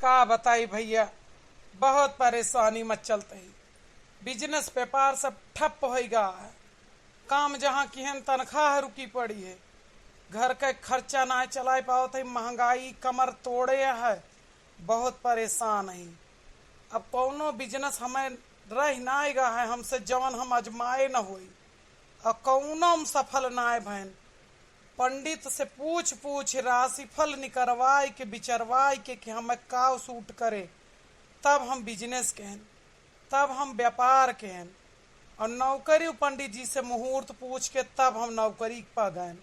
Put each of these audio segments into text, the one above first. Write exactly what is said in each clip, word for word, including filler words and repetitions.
का बताई भइया, बहुत परेशानी मचलत ही। बिजनेस व्यापार सब ठप्प होइ गा है। काम जहाँ किहेन तनख्वाह रुकी पड़ी है। घर के खर्चा नाय चलाए पावत है, महंगाई कमर तोड़े है। बहुत परेशान ही। अब कौनो बिजनेस हमें रह नाय गा है, हमसे जवन हम आजमाए न होई। और कौनो हम सफल नाय भएन। पंडित से पूछ पूछ राशिफल निकरवाइ के बिचरवाइ के कि हमें का सूट करे, तब हम बिजनेस केहेन, तब हम व्यापार केहेन। और नौकरी पंडित जी से मुहूर्त पूछ के तब हम नौकरी पा गएन।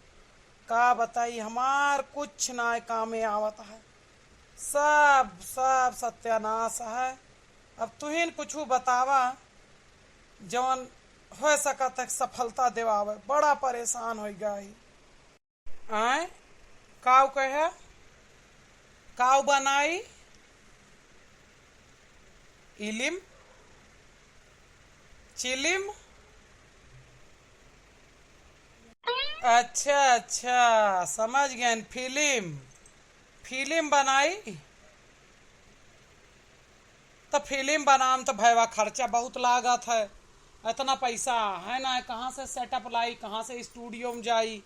का बताई, हमार कुछ नाय कामे आवत है, सब सब सत्यानाश है। अब तुहिन कुछ बतावा जवन होइ सकत है सफलता देवावे, बड़ा परेशान होइ गई। आय, काऊ कहे? काऊ बनाई? इलिम? चिलिम? अच्छा, अच्छा, समझ गएन, फिलिम। फिलिम बनाई? त फिलिम बनाम त भैवा खर्चा बहुत लागत है। इतना पैसा है ना, कहाँ से सेटअप लाई, कहाँ से स्टूडियो में जाई,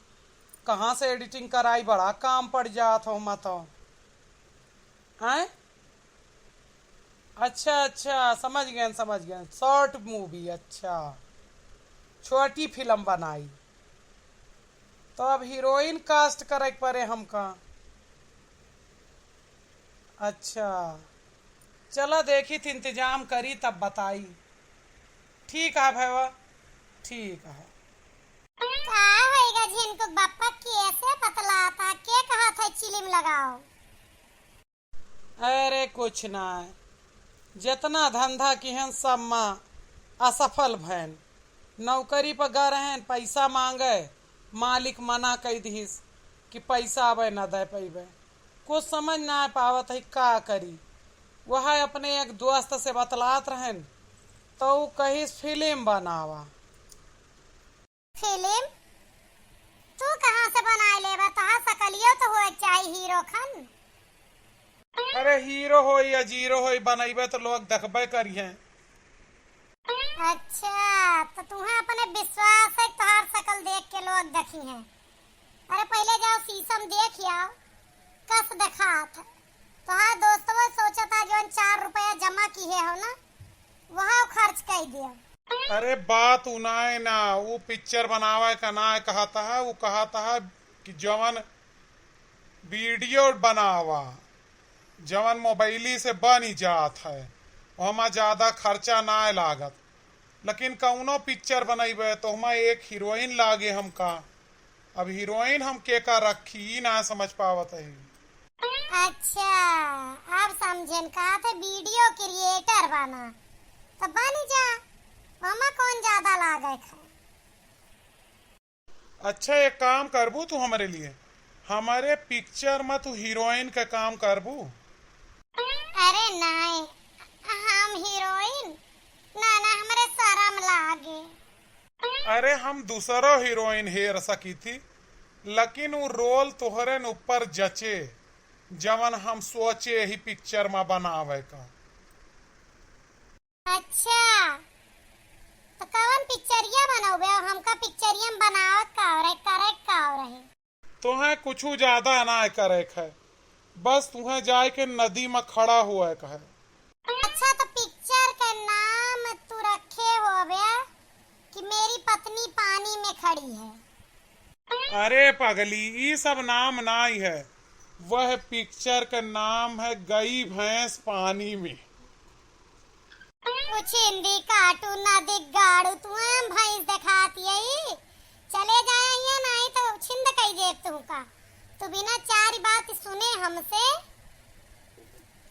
कहाँ से एडिटिंग कराई, बड़ा काम पड़ जात हो मा तो। हैं? अच्छा, अच्छा, समझ गएन, समझ गएन। शॉर्ट मूवी, अच्छा, छोटी फिल्म बनाई। तो अब हीरोइन कास्ट करे के पड़े हमका। अच्छा, चला देखी थी, इंतजाम करी तब बताई। ठीक है भैया, ठीक है। का होएगा झिनकुक बप्पा, कैसे बतलाता, के कहा था चिलिम लगाओ? अरे कुछ ना, जितना धंधा किहन सब मा असफल भएन। नौकरी पर गा रहेन, पैसा मांगे, मालिक मना कई दिहिस कि पैसा अबे न दे पइबे। कुछ समझ ना पावत है का करी। वह अपने एक दोस्त से बतलात रहेन तो ऊ कहिस फिल्म बनावा। फिल्म? तू कहाँ से बनाए लेबा? तोहार सकलियो तो होए के चाही हीरो खन। अरे हीरो होई या जीरो होई, बनइबे तो लोग देखबे करिहें। अच्छा, तो तुहें अपने विश्वास है, तोहार सकल देख के लोग देखिहें। अरे पहिले जाओ शीशम देख आओ, कस देखात है। तोहार दोस्तवा सोचता जौन चार रुपया जमा किहे हो ना, वहाँ खर्च कर दियो। अरे बात उनाए ना, वो पिक्चर बनावे का ना कहता है, वो कहता है कि जवन वीडियो बनावा, जवन मोबाइली से बनी जात है, ओमा ज्यादा खर्चा ना लागत। लेकिन कौनो पिक्चर बनइबे तो ओमा एक हीरोइन लागे हमका। अब हीरोइन हम के का रखी, ई ना समझ पावत है। अच्छा, अब समझेन, कहा थे वीडियो क्रिएटर बना, तो बन जा, ओमा कौन ज्यादा लागत है। अच्छा, एक काम करबू तू हमरे लिए, हमरे पिक्चर में तू हीरोइन का काम करबू? अरे नाय, हम हीरोइन? ना, ना, हमरे शरम लागे। अरे, हम दूसरो हीरोइन हेर सकी थी, लेकिन उ रोल तोहरे न ऊपर जचे, जवन हम सोचे ही पिक्चर में बनावे का। अच्छा, तो कवन पिक्चरिया बनौबे? हमका पिक्चरिया में बनावत का हो रहे, करे का हो रहे? तोहें कुछू ज्यादा ना करे है, बस तुहें जाए के नदी में खड़ा हुए का है। अच्छा, तो पिक्चर के नाम तू रखे होबे कि मेरी पत्नी पानी में खड़ी है। अरे पगली, ई सब नाम नाई है, वह पिक्चर का नाम है गई भैंस पानी में। उछिंदी काटू नदी गाड़ू, तू आम भैंस देखात यही। चले जाए हियां, नाई तो उछिंद कई देब तुहका। तू बिना चार बात सुने हमसे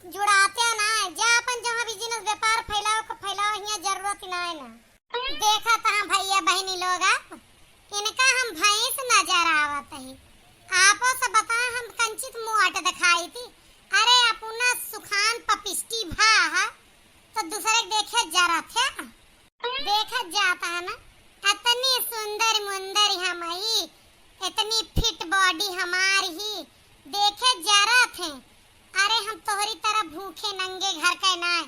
जुड़ाते ना। जा अपन जहाँ बिजनेस व्यापार फैलाओ को फैलाओ, हियां जरूरत ना है ना। देखत हाँ भैया बहनी लोग, आप इनका हम भैंस नजर आवत ही। आपो से बता हम कंचित मोट दिखाई थी। अरे अपना सुखान पपिष्टी भा है तो दूसरे के देखे जरत है। देखत जाता है ना, इतनी सुंदर मुंदर हम आई, इतनी फिट बॉडी हमार ही, देखे जरत है। अरे हम तोहरी तरह भूख देखे नंगे घर के ना,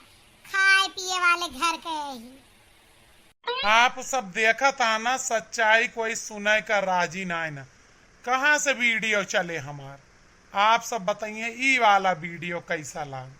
खाए पिए वाले घर के ही। आप सब देखत आ ना, सच्चाई कोई सुने का राजी ना है ना। कहाँ से वीडियो चले हमार, आप सब बताइए, ई वाला वीडियो कैसा लाग?